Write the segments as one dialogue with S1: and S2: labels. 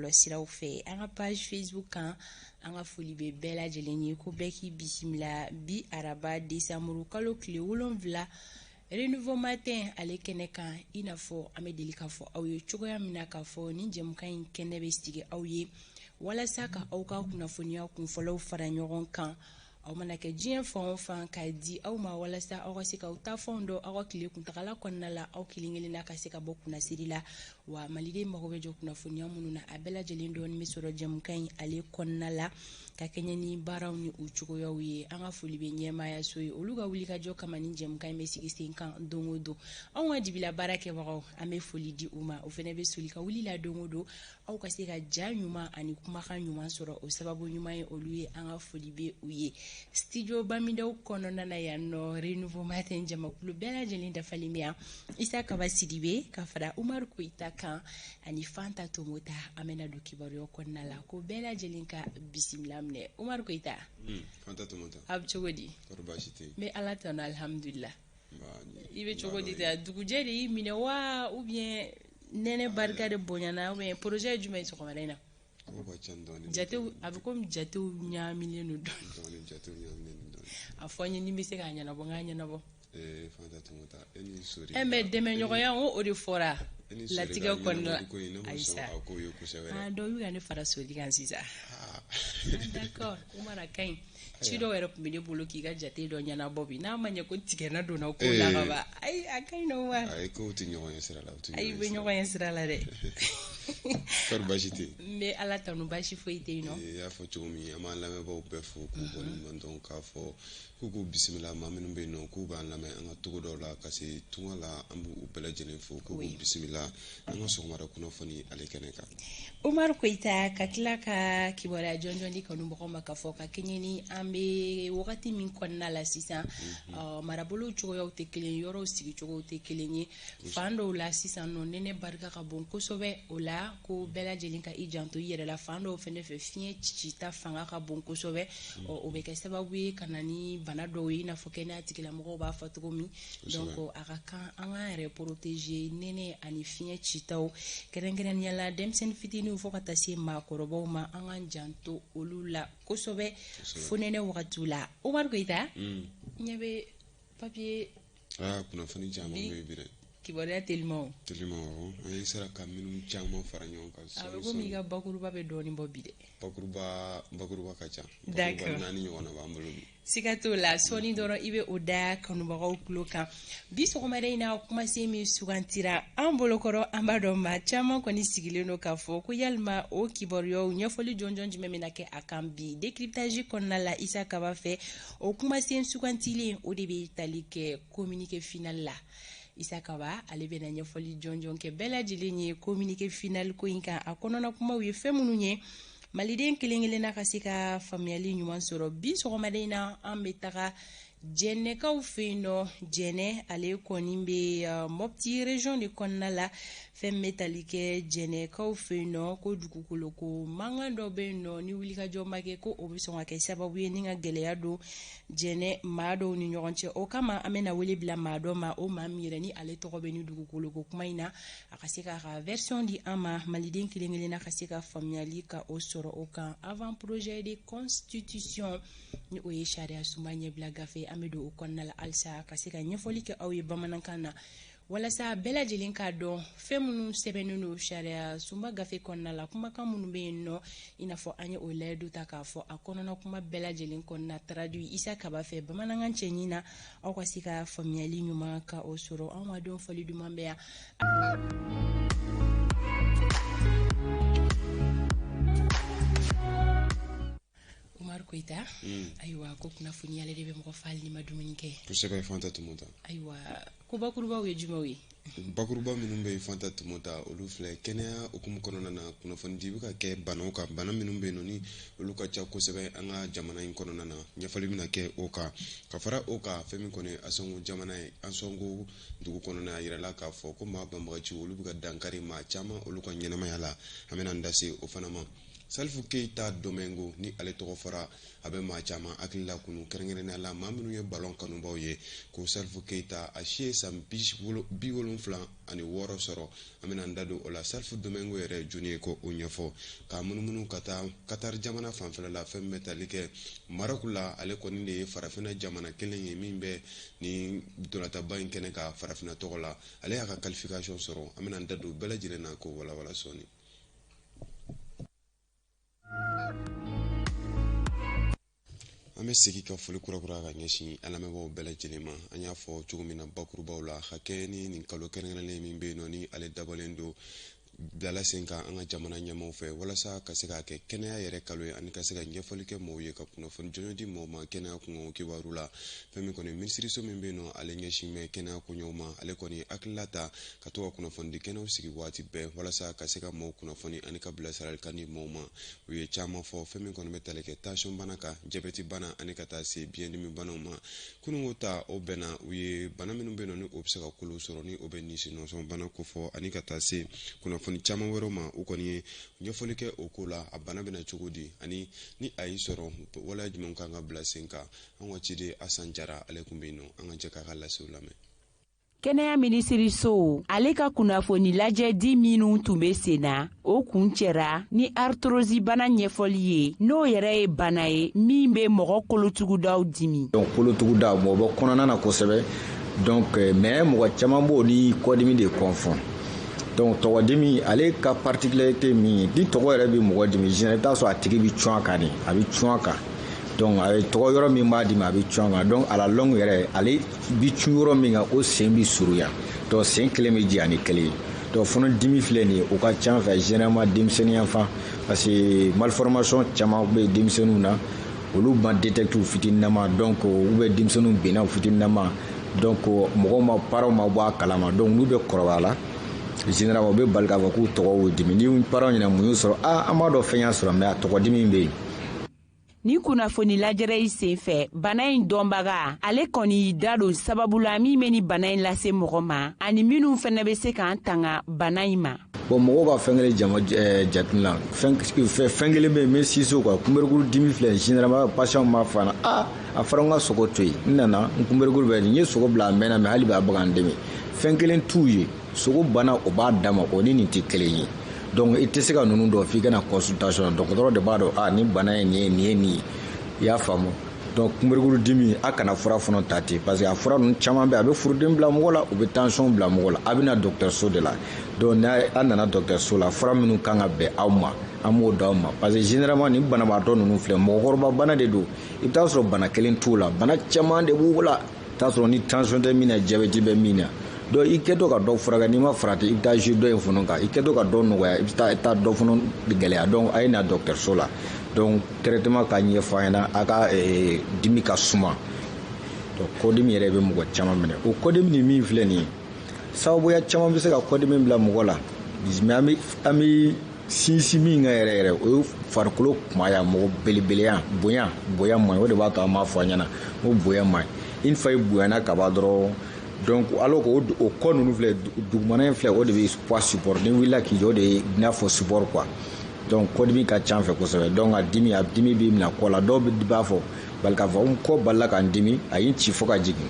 S1: bɔlɔlɔsiraw fɛ, an ka page Facebook kan. An ka foli bɛ bɛɛ lajɛlen ye, ko bɛɛ k'i bisimila bi araba desanburu kalo tile 7, Renouveau Matin ale kɛnɛ kan. I n'a fɔ an bɛ deli k'a fɔ aw ye cogoya min na, k'a fɔ ni jɛmukan in kɛnɛ bɛ sigi aw ye walasa ka aw ka kunnafoniya kunfɔlɔw fara ɲɔgɔn kan, aw mana kɛ diɲɛ fan o fan, k'a di aw ma walasa aw ka se k'aw taafɛnw dɔn aw ka tile kuntagala kɔnɔna la, aw kelen kelenna ka se ka bɔ kunnasiri la. Wa maliden mago bɛ jɔ kunnafoniya minnu na, a bɛɛ lajɛlen dɔɔni bɛ sɔrɔ jɛmukan in ale kɔnɔna la, ka kɛɲɛ ni baaraw ni u cogoyaw ye. An ka foli bɛ ɲɛmaayaso ye, olu ka wulikajɔ kama ni jɛmukan in bɛ sigi sen kan don o don. Anw ka dibila baara kɛbagaw, an bɛ foli di u ma, o fana bɛ soli ka wuli la don o don aw ka se ka ja ɲuman ani kumakan ɲuman sɔrɔ. O sababu ɲuman ye olu ye, an ka foli bɛ u ye. Studio Bamidaw kɔnɔna na yan nɔ, Renouveau Matin jamakulu bɛɛ lajɛlen dafalen bɛ yan: Isa Kaba Sidibe ka fara Umaru Koyita kan ani Fanta Tomota. An bɛna don kibaruya kɔnɔna la, ko bɛɛ lajɛlen ka bisimila minɛ. Umaru Koyita.
S2: Fanta Tomota.
S1: A bɛ cogo di?
S2: Kɔri baasi tɛ yen?
S1: N bɛ Ala tanu, alihamudulila. I bɛ cogo di? Dugujɛ de y'i minɛ wa, ou bien nɛnɛ barika de bonyana, ou bien projet ye jumɛn ye sɔgɔmada in na?
S2: Ko ka ca dɔɔni.
S1: Jatew a bɛ komi jatew ɲaamilen don dɔɔni.
S2: Dɔɔni, jatew ɲaaminen don dɔɔni.
S1: A fɔ n ye, ni n bɛ se k'a ɲɛnabɔ, n k'a ɲɛnabɔ.
S2: Ee, Fanta Tomota, e ni Sori.
S1: Ɛ, mais dɛmɛɲɔgɔnya, o de fɔra
S2: E ni Sori.
S1: Latigɛ kɔnɔna la.
S2: Ko in, ne ma
S1: Ayi
S2: sɔn
S1: sa.
S2: a ko ye kosɛbɛ
S1: Ah,
S2: dɛ.
S1: dɔ bɛ ka ne fara Sori kan sisan. D'accord, Umar, a ka ɲi. Ci dɔw yɛrɛ tun bɛ ne bolo k'i ka jate dɔ ɲɛnabɔ bi, n'a ma ɲɛ ko tigɛna donna ko la ka ban. Ayi, a ka ɲi nɔ, Umar.
S2: Ayi, kow tɛ ɲɔgɔn ye sira la, u tɛ
S1: Ayi,
S2: ɲɔgɔn
S1: u bɛ
S2: ye sira la.
S1: ɲɔgɔn ye sira la dɛ.
S2: Kɔri baasi tɛ yen?
S1: N bɛ Ala tanu, baasi foyi tɛ yen nɔ.
S2: I y'a fɔ cogo min, an b'an lamɛnbaaw bɛɛ fo k'u waleɲuman dɔn, k'a fɔ k'u k'u bisimila. Maa minnu bɛ yen nɔ k'u b'an lamɛn an ka togodaw la ka se tunga la, an b'u bɛɛ lajɛlen fo k'u k'u bisimila an ka sɔgɔmada kunnafoni ale kɛnɛ kan.
S1: Umar Koyita, ka tila ka kibaruya jɔnjɔn di kanubagaw ma, k'a fɔ ka kɛɲɛ ni an bɛ wagati min kɔnɔna la sisan, marabolow cogoyaw tɛ kelen, yɔrɔw sigicogow tɛ kelen ye. Fan dɔw la sisan nɔ, nɛnɛ barika ka bon kosɛbɛ, o la ko bɛɛ lajɛlen ka i janto i yɛrɛ la. Fan dɔw fɛnɛ fɛ, fiɲɛ cita fanga ka bon kosɛbɛ, o bɛ kɛ sababu ye ka na ni bana dɔw ye, i n'a fɔ kɛnɛya tigilamɔgɔw b'a fɔ cogo min. Donc a ka kan an k'an yɛrɛ protéger nɛnɛ ani fiɲɛ citaw, kɛrɛnkɛrɛnnenya la denmisɛnnin fitininw fo ka taa se maakɔrɔbaw ma. An k'an janto olu la kosɛbɛ fonɛnɛ wagatiw la. Umaru Koyita, ɲɛ bɛ papier.
S2: Aa, kunnafoni caman bɛ yen bi dɛ.
S1: Kibaruya telimanw.
S2: Teliman, awɔ, an ye sera ka minnu caman fara ɲɔgɔn kan.
S1: A bɛ komi i ka bakuruba bɛ dɔɔnin bɔ bi dɛ.
S2: Bakuruba ka ca.
S1: D'accord.
S2: Bakuruba 4 ɲɔgɔnna b'an bolo bi.
S1: Siga t'o la, sɔɔni dɔrɔn i bɛ o da kanubagaw tulo kan. Bi sɔgɔmada in na, kumasen min sugantira an bolokɔrɔ, an b'a dɔn maa caman kɔni sigilen don k'a fɔ ko yalima o kibaruyaw ɲɛfɔli jɔnjɔn jumɛn bɛna kɛ a kan bi décryptage kɔnɔna la Isa Kaba fɛ. O kumasen sugantilen, o de bɛ tali kɛ communiqué final la. Isa Kaba ale bɛna ɲɛfɔli jɔnjɔn kɛ bɛɛ lajɛlen ye communiqué final ko in kan, a kɔnɔna kumaw ye fɛn minnu ye, maliden kelen kelenna ka se ka faamuyali ɲuman sɔrɔ. Bi sɔgɔmada in na, an bɛ taga Jɛnɛkaw fɛ yen nɔ. Jɛnɛ ale kɔni bɛ Mopti région de kɔnɔna la. Fɛn bɛ tali kɛ Jɛnɛkaw fɛ yen nɔ, ko dugukolo ko mankan dɔ bɛ yen nɔ, ni wulikajɔ ma kɛ, ko o bɛ sɔn ka kɛ sababu ye ni ka gɛlɛya don Jɛnɛ maa dɔw ni ɲɔgɔn cɛ. O kama, an bɛna wele bila maa dɔ ma, o maa min yɛrɛ ni ale tɔgɔ bɛ ni dugukolo ko kuma in na, a ka se k'a ka version di an ma, maliden kelen kelenna ka se ka faamuyali ka o sɔrɔ o kan. Avant projet de constitution, ni o ye sariya sunba ɲɛbila gafe, an bɛ don o kɔnɔna la halisa ka se ka ɲɛfɔli kɛ aw ye bamanankan na, walasa bɛɛ lajɛlen k'a dɔn fɛn minnu sɛbɛnnen don sariya sunba gafe kɔnɔna la, kumakan minnu bɛ yen nɔ, i n'a fɔ an ye o layidu ta k'a fɔ a kɔnɔna kuma bɛɛ lajɛlen kɔnɔna traduit Isa Kaba fɛ bamanankan cɛɲi na, aw ka se ka faamuyali ɲuman ka o sɔrɔ. Anw ka dɔn fɔli duman bɛ yan. Umaru Koyita, ayiwa, ko kunnafoni ale de bɛ mɔgɔ fa hali n'i ma dumuni kɛ.
S2: Kosɛbɛ, Fanta Tomota.
S1: Ayiwa, ko bakurubaw ye jumɛnw ye?
S2: Bakuruba minnu bɛ yen, Fanta Tomota, olu filɛ: kɛnɛya hukumu kɔnɔna na, kunnafonidi bɛ ka kɛ banaw kan, bana minnu bɛ yen nɔ ni olu ka ca kosɛbɛ an ka jamana in kɔnɔna na, ɲɛfɔli bɛna kɛ o kan. Ka fara o kan, fɛn min kɔni ye Ansongo jamana ye, Ansongo dugu kɔnɔna, a yirala k'a fɔ ko maa banbagaciw olu bɛ ka dankari maa caman olu ka ɲɛnamaya la, an bɛna an da se o fana ma. Salifu Keyita Domingo ni ale tɔgɔ fɔra, a bɛ maa caman hakili la kunu, kɛrɛnkɛrɛnnenya la maa minnu ye balon kanubaw ye, ko Salifu Keyita a si ye san 76 sɔrɔ. An bɛna an da don o la, Salifu Domingo yɛrɛ jɔni ye, ko o ɲɛfɔ, k'a munumunu ka taa Qatar jamana fanfɛla la. Fɛn min bɛ tali kɛ Maroc la, ale kɔni de ye farafinna jamana kelen ye min bɛ nin ntolatanba in kɛnɛ kan farafinna tɔgɔ la. Ale y'a ka qualification sɔrɔ. An bɛna an da don bɛɛ lajɛlen na k'o walawala sɔɔni. An bɛ segin ka foli kurakura ka ɲɛsin an lamɛnbaaw bɛɛ lajɛlen ma. An y'a fɔ cogo min na bakurubaw la, ka kɛ ni nin kalo kɛrɛnkɛrɛnlen min bɛ yen nɔ, ni ale dabɔlen don, bilala sen kan an ka jamana ɲɛmaaw fɛ walasa ka se k'a kɛ kɛnɛya yɛrɛ kalo ye, ani ka se ka ɲɛfɔli kɛ mɔgɔw ye, ka kunnafoni jɔnjɔn di mɔgɔw ma kɛnɛya kunko kibaru la. Fɛn min kɔni, minisiriso min bɛ yen nɔ, ale ɲɛsin bɛ kɛnɛya koɲɛw ma, ale kɔni hakilila ta ka to ka kunnafonidi kɛnɛw sigi waati bɛɛ walasa ka se ka mɔgɔw kunnafoni ani ka bilasiralikan di mɔgɔw ma. U ye caman fɔ fɛn min kɔni bɛ tali kɛ tansiyɔn bana kan, jabɛti bana, ani ka taa se biyɛndimi banaw ma. Kununko ta, o bɛnna u ye bana minnu bɛ yen nɔ, ni o bɛ se ka kolo sɔrɔ, ni o bɛ nisi nɔsɔn bana kofɔ, ani ka taa se kunnafoni caman wɛrɛw ma. U kɔni ye ɲɛfɔli kɛ o ko la, a bana bɛna cogo di, ani ni a y'i sɔrɔ, waleya jumɛn kan ka bila sen kan. An ka ciden Asan Jara, ale tun bɛ yen nɔ. An ka jɛ k'a ka lasew lamɛn.
S1: Kɛnɛya minisiriso ale ka kunnafoni lajɛdi minnu tun bɛ sen na, o kun cɛra ni arthrose bana ɲɛfɔli ye, n'o yɛrɛ ye bana ye min bɛ mɔgɔ kolotugudaw dimi.
S3: Donc kolotuguda, mɔgɔ bɛ kɔnɔna na kosɛbɛ. Donc mais mɔgɔ caman b'o ni kɔdimi de confond. Donc tɔgɔdimi, ale ka particularité min ye, ni tɔgɔ yɛrɛ bɛ mɔgɔ dimi, général i bɛ taa sɔrɔ a tigi bɛ cun a kan de, a bɛ cun a kan. Donc a ye tɔgɔ yɔrɔ min b'a dimi, a bɛ cun a kan. Donc à la longue yɛrɛ, ale bi cun yɔrɔ min kan, o sen bi surunya. Donc sen kelen bɛ jigin ni kelen ye. Donc fɔnɔ dimi filɛ nin ye, o ka ca fɛ généralement denmisɛnnin fan, parce que malformation caman bɛ denmisɛnninw na, olu ma détecter u fitininama. Donc ou bien denmisɛnninw binna u fitininama, donc mɔgɔw ma, parents ma bɔ a kalama. Donc n'u bɛ kɔrɔbaya la, généralement u bɛ bali k'a fɔ k'u tɔgɔ y'u dimi. Ni parents ɲɛna mun y'u sɔrɔ, ah, an b'a dɔn fɛn y'a sɔrɔ, mais a tɔgɔ dimi bɛ yen.
S1: Ni kunnafoni lajɛrɛ i sen fɛ, bana in dɔnbaga ale kɔni y'i da don sababu la min bɛ ni bana in lase mɔgɔ ma, ani minnu fɛnɛ bɛ se k'an tanga bana in ma.
S3: Bon, mɔgɔw ka fɛn kelen jama jate la, fɛn kelen bɛ yen n bɛ sinsin o kan. Kunbɛrikuru dimi filɛ, généralement patient b'a fɔ a ɲɛna: ah, a fɔra n ka sogo to yen, n nana n kunbɛrikuru bɛ nin n ye sogo bila a mɛnna, mais hali bi a bɛ ka n dimi. Fɛn kelen t'u ye, sogo bana, o b'a dama, o ni nin tɛ kelen ye. Donc i tɛ se ka ninnu dɔn f'i ka na consultation na. Dɔgɔtɔrɔ de b'a dɔn, ah, nin bana ye nin ye, nin ye nin ye, i y'a faamu. Donc kunbɛrikuru dimi, a kana fura fana ta ten, parce que a fura ninnu caman bɛ, a bɛ furudimi bila mɔgɔ la, u bɛ tension bila mɔgɔ la. A bɛ na dɔgɔtɔrɔso de la. Donc n'a a nana dɔgɔtɔrɔso la, fura minnu kan ka bɛn aw ma, an b'o d'aw ma, parce que généralement nin banabaatɔ ninnu filɛ, mɔgɔkɔrɔba bana de don. I bɛ taa sɔrɔ bana kelen t'u la, bana caman de b'u la. I taa sɔrɔ ni tension tɛ min na, diabète bɛ min na. Donc i kɛtɔ ka dɔ furakɛ, n'i ma farati, i bɛ taa jouer dɔ in fana kan. I kɛtɔ ka dɔ nɔgɔya, i bɛ taa dɔ fana gɛlɛya. Donc a ye na dɔgɔtɔrɔso la, donc traitement ka ɲɛfɔ a ɲɛna, a ka dimi ka suma. Donc kɔdimi yɛrɛ bɛ mɔgɔ caman minɛ. O kɔdimi nin min filɛ nin ye, sababuya caman bɛ se ka kɔdimi bila mɔgɔ la, mais an bɛ sinsin min kan yɛrɛ yɛrɛ, o ye farikolo kumaya, mɔgɔ belebeleya, bonya. Bonya man ɲi, o de b'a to an b'a fɔ a ɲɛna ko bonya man ɲi. Une fois i bonyana ka ban dɔrɔn, donc alors que o kɔ ninnu filɛ, dugumana in filɛ, o de bɛ poids support. Ni wulila k'i jɔ, o de ye i n'a fɔ support quoi. Donc kɔdimi ka ca fɛ kosɛbɛ. Donc a dimi b'i minɛ kɔ la. Dɔw b'a fɔ bali k'a fɔ n kɔ balila ka n dimi, a ye n ci fo ka jigin.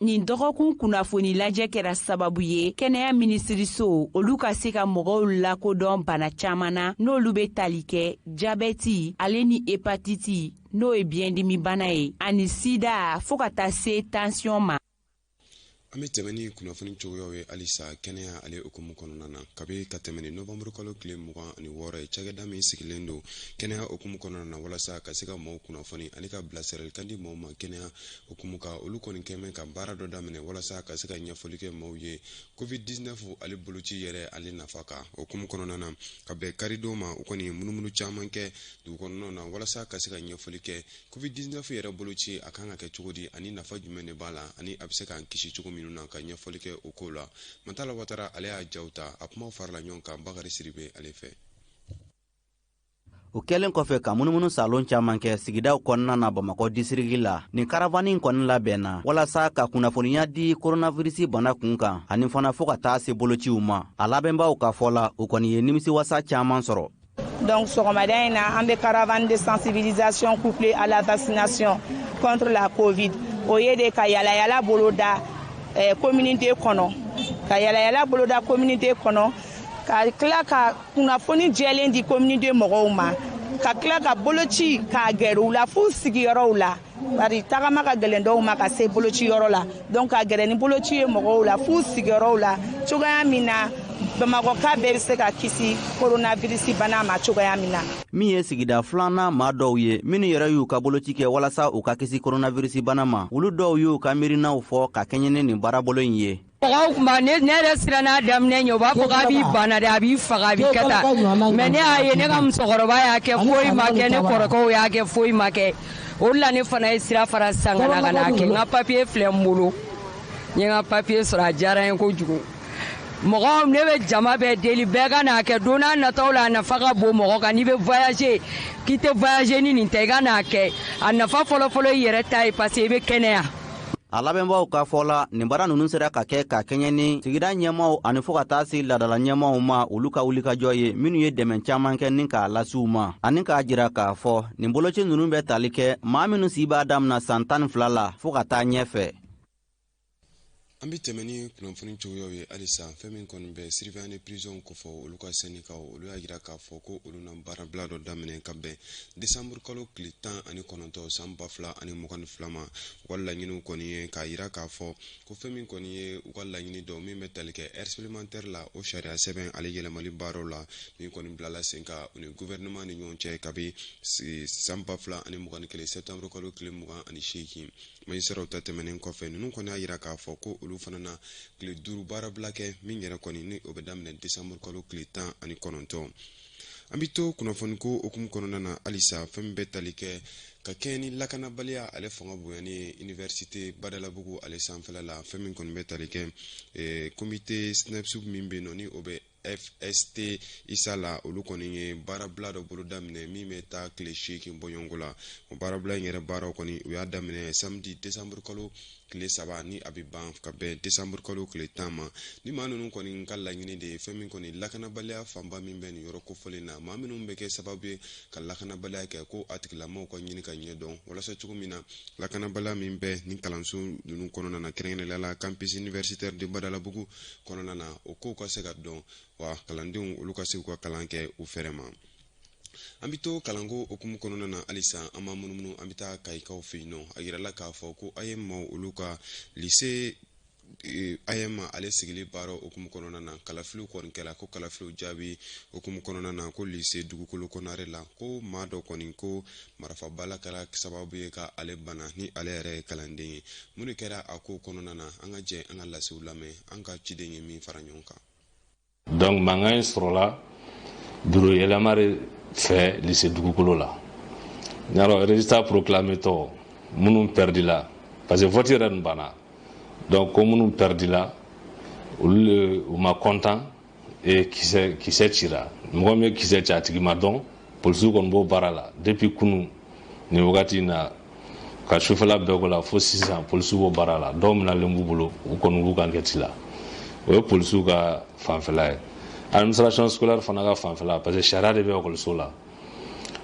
S1: Nin dɔgɔkun kunnafoni lajɛ kɛra sababu ye kɛnɛya minisiriso olu ka se ka mɔgɔw lakodɔn bana caaman na, n'olu be tali kɛ jabɛti ale ni hepatiti, n'o ye biyɛndimibana ye, ani sida, fɔɔ ka taa se tansiyɔn ma.
S2: An bɛ tɛmɛ ni kunnafoni cogoyaw ye halisa kɛnɛya ale hukumu kɔnɔna na. Kabi ka tɛmɛ ni novanburu kalo tile 26 ye, cakɛda min sigilen don kɛnɛya hukumu kɔnɔna na walasa ka se ka maaw kunnafoni ani ka bilasiralikan di maaw ma kɛnɛya hukumu kan, olu kɔni kɛmɛ ka baara dɔ daminɛ walasa ka se ka ɲɛfɔli kɛ maaw ye Covid 19 ale boloci yɛrɛ ale nafa kan. O hukumu kɔnɔna na, ka bɛn karidon ma, u kɔni ye munumunu caman kɛ dugu kɔnɔnaw na walasa ka se ka ɲɛfɔli kɛ Covid 19 yɛrɛ boloci, a kan ka kɛ cogo di, ani nafa jumɛn de b'a la, ani a bɛ se k'an kisi cogo minnu na, ka ɲɛfɔli kɛ o ko la. Mantala Watara, ale y'a jaw ta, a kumaw farala ɲɔgɔn kan Bakari Sidibe ale fɛ.
S4: O kɛlen kɔfɛ ka munumunu salon caaman kɛ sigidaw kɔnɔna na Bamakɔ disiriki la, nin karavani kɔni labɛnna walasa ka kunnafoniya di koronavirisi bana kun kan, ani fana fɔɔ ka taa se bolociw ma. A labɛnbaw ka fɔ la, u kɔni ye nimisiwasa caaman sɔrɔ.
S5: Donc sɔgɔmada in na, an bɛ caravane de sensibilisation couplée à la vaccination contre la Covid. O ye de ka yalayala boloda communauté kɔnɔ, ka yalayala boloda communauté kɔnɔ, ka tila ka kunnafoni jɛlen di communauté mɔgɔw ma, ka tila ka boloci k'a gɛrɛ u la f'u sigiyɔrɔw la, bari tagama ka gɛlɛn dɔw ma ka se bolociyɔrɔ la. Donc ka gɛrɛ ni boloci ye mɔgɔw la f'u sigiyɔrɔw la, cogoya min na Bamakɔka bɛɛ bɛ se ka kisi coronavirus bana ma cogoya min na.
S4: Min ye sigida filanan maa dɔw ye minnu yɛrɛ y'u ka boloci kɛ walasa u ka kisi coronavirus bana ma, olu dɔw y'u ka miirinaw fɔ ka kɛɲɛ ni nin baarabolo in ye.
S6: Mɔgɔw tun b'a ne yɛrɛ siranna daminɛ ɲɛ, u b'a fɔ k'a b'i bana dɛ, a b'i faga, a b'i kɛ tan, mais ne y'a ye, ne ka musokɔrɔba y'a kɛ, foyi ma kɛ, ne kɔrɔkɛw y'a kɛ, foyi ma kɛ. O de la ne fana ye sira fara sisan ka na ka n'a kɛ. N ka papiye filɛ n bolo, n ye n ka papiye sɔrɔ, a diyara n ye kojugu. Mɔgɔ ne bɛ jama bɛɛ deli, bɛɛ ka n'a kɛ. Don n'a nataw la, a nafa ka bon mɔgɔ kan. N'i bɛ voyager, k'i tɛ voyager ni nin tɛ, i ka n'a kɛ. A nafa fɔlɔfɔlɔ i yɛrɛ ta ye, parce que i bɛ kɛnɛya.
S4: A labɛnbaw ka fɔ la, nin baara ninnu sera ka kɛ ka kɛɲɛ ni sigida ɲɛmaw ani fɔɔ ka taa se ladala ɲɛmaw ma, olu ka wulikajɔ ye, minnu ye dɛmɛ caaman kɛ ni k'a lase u ma, ani k'a jira k'a fɔ nin boloci ninnu bɛ tali kɛ maa minnu si b'a damina san 12 la fɔɔ ka taa ɲɛfɛ.
S2: An bɛ tɛmɛ ni kunnafoni cogoyaw ye halisa. Fɛn min kɔni bɛ surveillant de prison kofɔ, olu ka syndicat, olu y'a jira k'a fɔ ko olu na baarabila dɔ daminɛ ka bɛn desanburu kalo tile 19 san 2022 ma. U ka laɲiniw kɔni ye k'a jira k'a fɔ ko fɛn min kɔni ye u ka laɲini dɔ min bɛ tali kɛ heure supplémentaire la, o sariya sɛbɛn ale yɛlɛmali baaraw la min kɔni bilala sen kan u ni gouvernement ni ɲɔgɔn cɛ kabi san 2021 septembre kalo tile 28. Magistratw ta tɛmɛnen kɔfɛ, ninnu kɔni y'a jira k'a fɔ ko olu fana na tile 5 baarabila kɛ min yɛrɛ kɔni ni o bɛ daminɛ desanburu kalo tile 19. An bɛ to kunnafoni ko hukumu kɔnɔna na halisa. Fɛn min bɛ tali kɛ ka kɛɲɛ ni lakanabaliya ale fanga bonyani ye université Badalabugu ale sanfɛla la, fɛn min kɔni bɛ tali kɛ comité SNEIPS min bɛ yen nɔ ni o bɛ FST isa la, olu kɔni ye baarabila dɔ bolo daminɛ min bɛ taa tile 8 bɔɲɔgɔnko la. O baarabila in yɛrɛ baaraw kɔni, u y'a daminɛ samedi desanburu kalo tile 3, ni a bɛ ban ka bɛn desanburu kalo tile 10 ma. Ni maa ninnu kɔni ka laɲini de ye fɛn min kɔni lakanabaliya fanba min bɛ nin yɔrɔ kofɔlen na, maa minnu bɛ kɛ sababu ye ka lakanabaliya kɛ, ko a tigilamɔgɔw ka ɲini ka ɲɛdɔn, walasa cogo min na lakanabaliya min bɛ nin kalanso ninnu kɔnɔna na, kɛrɛnkɛrɛnnenya la campus universitaire de Badalabugu kɔnɔna na, o kow ka se ka dɔn, wa kalandenw olu ka se k'u ka kalan kɛ u fɛrɛ ma. An bɛ to kalanko hukumu kɔnɔna na halisa. An b'an munumunu, an bɛ taa Kayikaw fɛ yen nɔ. A yirala k'a fɔ ko a ye maaw olu ka lycée AEEM ale sigili baara hukumu kɔnɔna na, kalafiliw kɔni kɛra, ko kalafiliw jaabi hukumu kɔnɔna na, ko lycée Dugukolo Konare la, ko maa dɔ kɔni ko marifabala kɛra sababu ye ka ale bana, ni ale yɛrɛ ye kalanden ye. Mun de kɛra a ko kɔnɔna na? An ka jɛ an ka lasew lamɛn, an ka ciden ye min fara ɲɔgɔn kan.
S7: Donc mankan in sɔrɔla bureau yɛlɛma de fɛ lycée Dugukolo la. Y'a résultat proclamé tɔ, minnu perdila, parce que vote yɛrɛ dun banna, donc ko minnu perdila, olu le u ma content et kisɛ kisɛ cira. Mɔgɔ min ye kisɛ ci, a tigi ma dɔn. Polisiw kɔni b'o baara la depuis kunu nin wagati in na, ka sufɛla bɛɛ ko la fo sisan, polisiw b'o baara la. Dɔw minɛlen b'u bolo, u kɔni b'u ka enquête la. O ye polisiw ka fanfɛla ye. Administration scolaire fana ka fanfɛla, parce que sariya de bɛ ekɔliso la.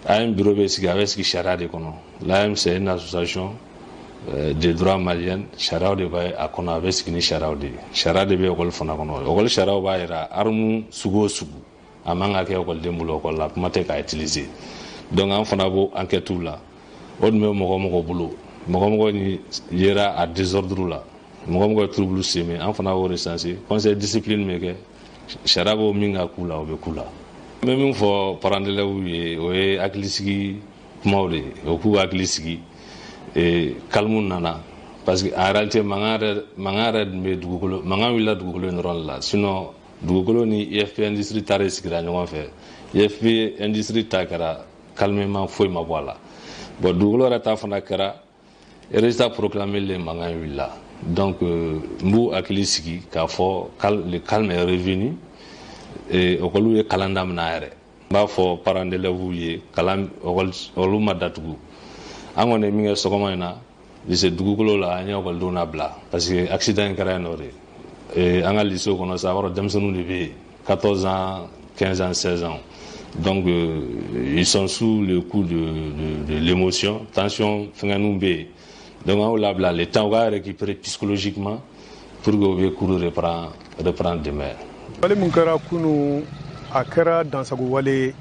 S7: AEEM bureau bɛ sigi, a bɛ sigi sariya de kɔnɔ. L'AEEM, c'est une association de droit malien, sariyaw de bɛ a kɔnɔ, a bɛ sigi ni sariyaw de ye. Sariya de bɛ ekɔli fana kɔnɔ. Ekɔli sariyaw b'a yira, arme sugu o sugu, a man ka kɛ ekɔliden bolo ekɔli la, kuma tɛ k'a utiliser. Donc an fana b'o enquête la. O dun bɛ mɔgɔ mɔgɔ bolo, mɔgɔ mɔgɔ ni yera a désordre la, mɔgɔ mɔgɔ ye trouble semer, an fana b'o recenser. Conseil discipline bɛ kɛ, sariya b'o min ka k'u la, o bɛ k'u la. N bɛ min fɔ parents d'élèves ye, o ye hakilisigi kumaw de ye, o k'u hakili sigi, calme nana, parce que en réalité mankan yɛrɛ tun bɛ dugukolo, mankan wulila dugukolo in dɔrɔn de la. Sinon dugukolo ni IFP industrie ta de sigira ɲɔgɔn fɛ. IFP industrie ta kɛra calmement, foyi ma bɔ a la. Bon, dugukolo yɛrɛ ta fana kɛra résultat proclamé le, mankan wulila. Donc n b'u hakili sigi k'a fɔ le calme est revenu, ekɔliw ye kalan daminɛ a yɛrɛ. N b'a fɔ parents d'élèves ye, kalan olu ma datugu. An kɔni ye min kɛ sɔgɔma in na lycée Dugukolo la, an ye ekɔlidenw labila, parce que accident in kɛra yen nɔ de. An ka lycée kɔnɔ sa, a b'a dɔn denmisɛnninw de bɛ yen, 14 ans, 15 ans, 16 ans. Donc ils sont sous le coup de l'émotion, tension fɛngɛninw bɛ yen. Donc an y'o labila le temps u ka récupérer psychologiquement pour que u bɛ cours reprendre demain.
S8: Wale mun kɛra kunu, a kɛra dansago wale ye.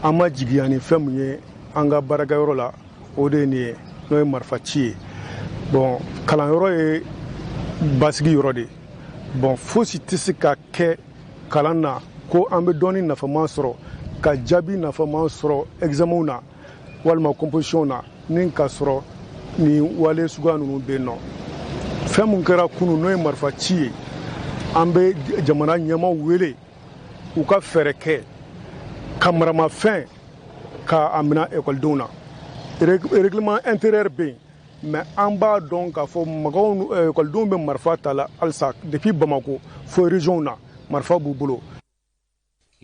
S8: An ma jigiya ni fɛn mun ye an ka baarakɛyɔrɔ la, o de ye nin ye, n'o ye marifaci ye. Bon, kalanyɔrɔ ye basigi yɔrɔ de ye. Bon, fosi tɛ se ka kɛ kalan na ko an bɛ dɔɔni nafama sɔrɔ, ka jaabi nafama sɔrɔ examenw na walima composition na, ni ka sɔrɔ nin wale suguya ninnu bɛ yen nɔ. Fɛn mun kɛra kunu, n'o ye marifaci ye, an bɛ jamana ɲɛmaaw wele u ka fɛɛrɛ kɛ ka maramafɛn ka a minɛ ekɔlidenw na. Règlement intérieur bɛ yen, mais an b'a dɔn k'a fɔ mɔgɔw, ekɔlidenw bɛ marifa ta la halisa. Depuis Bamako fo région na, marifa b'u bolo.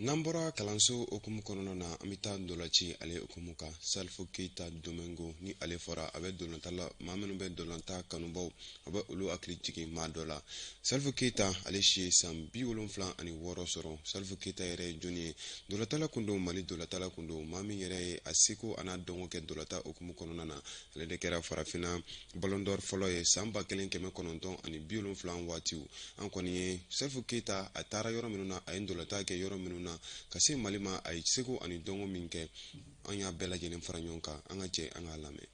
S2: N'an bɔra kalanso hukumu kɔnɔna na, an bɛ taa ndolaci ale hukumu kan. Salifu Keyita Domingo, ni ale fɔra, a bɛ dolanta la, maa minnu bɛ dolanta kanubaw, a bɛ olu hakili jigin maa dɔ la. Salifu Keyita, ale si ye san 76 sɔrɔ. Salifu Keyita yɛrɛ ye jɔnni ye? Dolatala kun don, Mali dolatala kun don, maa min yɛrɛ ye a seko a n'a dɔnko kɛ dolata hukumu kɔnɔna na. Ale de kɛra farafinna Ballon d'Or fɔlɔ ye san 1970 waatiw. An kɔni ye Salifu Keyita, a taara yɔrɔ minnu na, a ye dolata kɛ yɔrɔ minnu na ka se Mali ma, a ye seko ani dɔnko min kɛ, an y'a bɛɛ lajɛlen fara ɲɔgɔn kan. An ka jɛ an k'a lamɛn.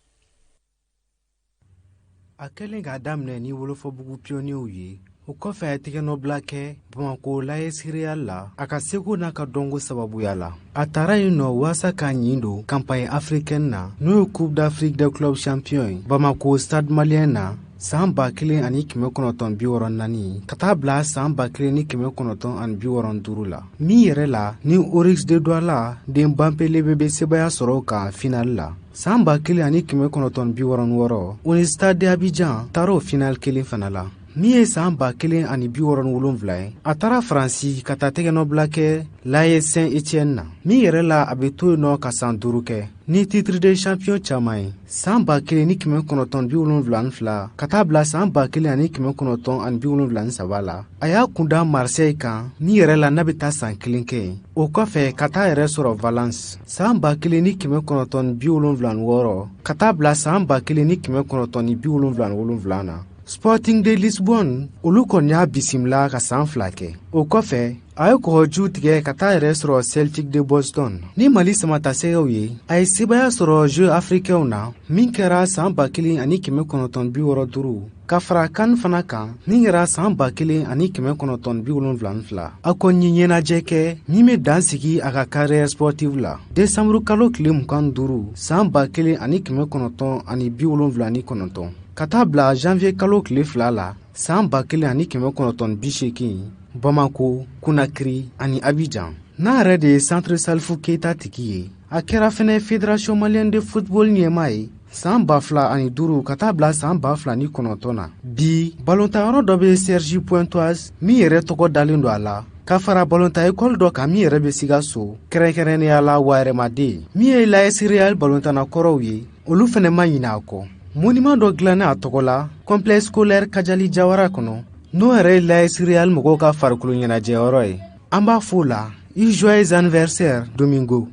S9: A kɛlen k'a daminɛ ni Wolofɔbugu pionniers ye, o kɔfɛ a ye tɛgɛnɔbila kɛ Bamako l'AS Real la. A ka seko n'a ka dɔnko sababuya la, a taara yen nɔ waasa k'a ɲin don campagne africaine na, n'o ye Coupe d'Afrique des clubs champions ye, Bamako Stade Malien na, san 1964 ka taa bila san 1965 la, min yɛrɛ la ni Oryx de Douala den Banpele bɛ sebaya sɔrɔ o kan finale la. San 1966, o ni Stade d'Abidjan taara o finale kelen fana la. Min ye san 1067 ye, a taara Faransi ka taa tɛgɛnɔbila kɛ l'AS Saint Etienne na, min yɛrɛ la a bɛ to yen nɔ ka san 5 kɛ ni titre de champion caman ye, san 1972 ka taa bila san 1973 la. A y'a kunda Marseille kan, min yɛrɛ la n'a bɛ taa san kelen kɛ yen. O kɔfɛ ka taa yɛrɛ sɔrɔ Valence san 1976 ka taa bila san 1977 na. Sporting de Lisbonne, olu kɔni y'a bisimila ka san 2 kɛ. O kɔfɛ a ye kɔgɔjiw tigɛ ka taa yɛrɛ sɔrɔ Celtic de Boston. Ni Mali samatasɛgɛw ye, a ye sebaya sɔrɔ Jeux africains na min kɛra san 1965, ka fara CAN fana kan min kɛra san 1972. A kɔni ye ɲɛnajɛ kɛ min bɛ dan sigi a ka carrière sportive la desanburu kalo tile 25 san 1979 ka taa bila janvier kalo tile 2 la san 1980, Bamako, Conakry ani Abidjan. N'a yɛrɛ de ye Centre Salifu Keyita tigi ye, a kɛra fɛnɛ Fédération malienne de football ɲɛmaa ye san 2005 ka taa bila san 2009 na. Bi, balontanyɔrɔ dɔ bɛ Cergy Pontoise min yɛrɛ tɔgɔ dalen don a la, ka fara balontan ekɔli dɔ kan min yɛrɛ bɛ Sikaso, kɛrɛnkɛrɛnnenya la Wayɛrɛmaden. Min ye l'AS Real balontanna kɔrɔw ye, olu fɛnɛ ma ɲinɛ a kɔ. Monument dɔ dilannen a tɔgɔ la complexe scolaire Kajali Jawara kɔnɔ, n'o yɛrɛ ye l'AS Real mɔgɔw ka farikolo ɲɛnajɛyɔrɔ ye. An b'a f'o la i joyeux anniversaire Domingo.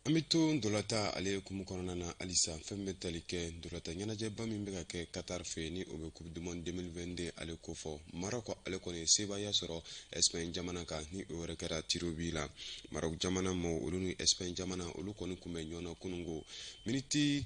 S2: An bɛ to ndolata ale hukumu kɔnɔna na halisa. Fɛn bɛ tali kɛ ndolata ɲɛnajɛba min bɛ ka kɛ Qatar fɛ, ni o bɛ Coupe du monde 2022 ale kofɔ. Maroc, ale kɔni ye sebaaya sɔrɔ Espagne jamana kan, ni o yɛrɛ kɛra tirs au but la. Maroc jamana mɔgɔw, olu ni Espagne jamana, olu kɔni kun bɛ ɲɔgɔn na kununko. Miniti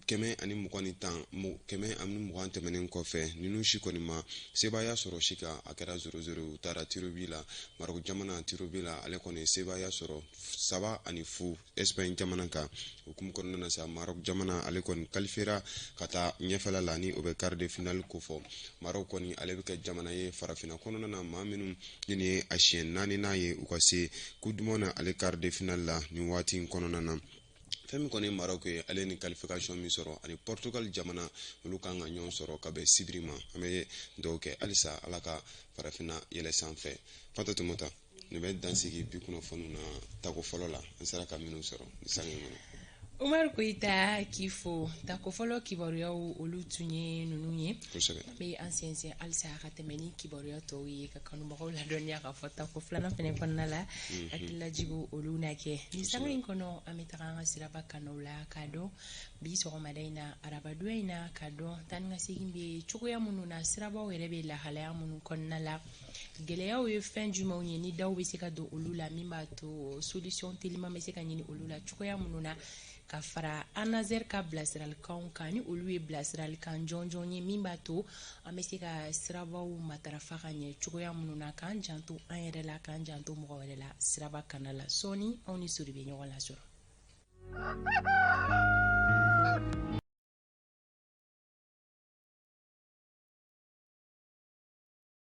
S2: 120 tan, 120 tɛmɛnen kɔfɛ, ninnu si kɔni ma sebaaya sɔrɔ si kan. A kɛra 0-0, u taara tirs au but la. Maroc jamana, tirs au but la, ale kɔni ye sebaaya sɔrɔ 3-0 Espagne jamana kan. Hukumu kɔnɔna na sa, Maroc jamana, ale kɔni qualifiera ka taa ɲɛfɛla la, ni o bɛ quart de finale kofɔ. Maroc kɔni, ale bɛ kɛ jamana ye farafinna kɔnɔna na, maa minnu ni nin ye a siɲɛ naaninan ye u ka se Coupe du monde ale quart de finale la nin waati in kɔnɔna na. Fɛn min kɔni ye Maroc ye, ale ni qualification min sɔrɔ, ani Portugal jamana, olu kan ka ɲɔgɔn sɔrɔ ka bɛn sibiri ma. An bɛ dugawu kɛ halisa, Ala ka farafinna yɛlɛ sanfɛ. Fanta Tumota, nin bɛ dan sigi bi kunnafoniw na tako fɔlɔ la, an sera ka minnu sɔrɔ ni sange kɔnɔ.
S1: Umaru Koyita k'i fo. Tako fɔlɔ kibaruyaw, olu tun ye ninnu ye. An bɛ an sɛnsɛn halisa ka tɛmɛ ni kibaruya tɔw ye, ka kanubagaw ladɔnniya k'a fɔ tako filanan fɛnɛ kɔnɔna la, hakililajigiw olu na kɛ nin sanga in kɔnɔ. An bɛ taga an ka siraba kanaw la k'a dɔn bi sɔgɔmada in na, arabadonya in na, k'a dɔn taa ni ka segin bɛ cogoya minnu na, sirabaw yɛrɛ bɛ lahalaya minnu kɔnɔna la, gɛlɛyaw ye fɛn jumɛnw ye, ni daw bɛ se ka don olu la, min b'a to solution teliman bɛ se ka ɲini olu la cogoya minnu na, ka fara ANASER ka bilasiralikanw kan, ni olu ye bilasiralikan jɔnjɔn ye min b'a to an bɛ se ka sirabaw matarafa ka ɲɛ cogoya minnu na, k'an janto an yɛrɛ la, k'an janto mɔgɔ wɛrɛ la siraba kana la. Sɔɔni, anw ni Sori bɛ ɲɔgɔn lasɔrɔ.